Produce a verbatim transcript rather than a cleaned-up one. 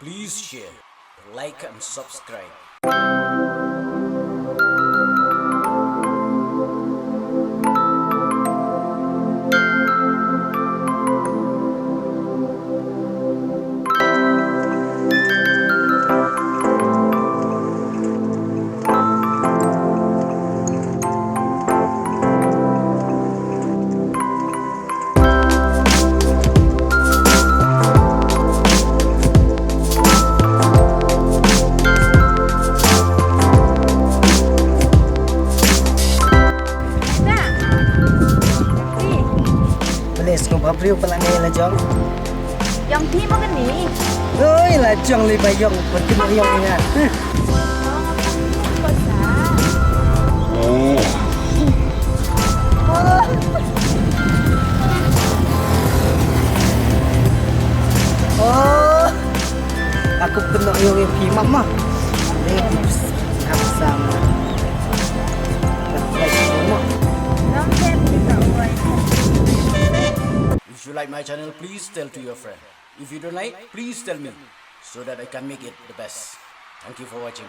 Please share, like and subscribe. Bale sngewbha briew palat ne la jong. Jong phi mo kane. Oi, la jong li ba jong, ba kane jong nga. Oh. Oh. Aku pynnoh ïa phi mama. Ni tips. Hap sam. If you like my channel, please tell to your friend. If you don't like, please tell me so that I can make it the best. Thank you for watching.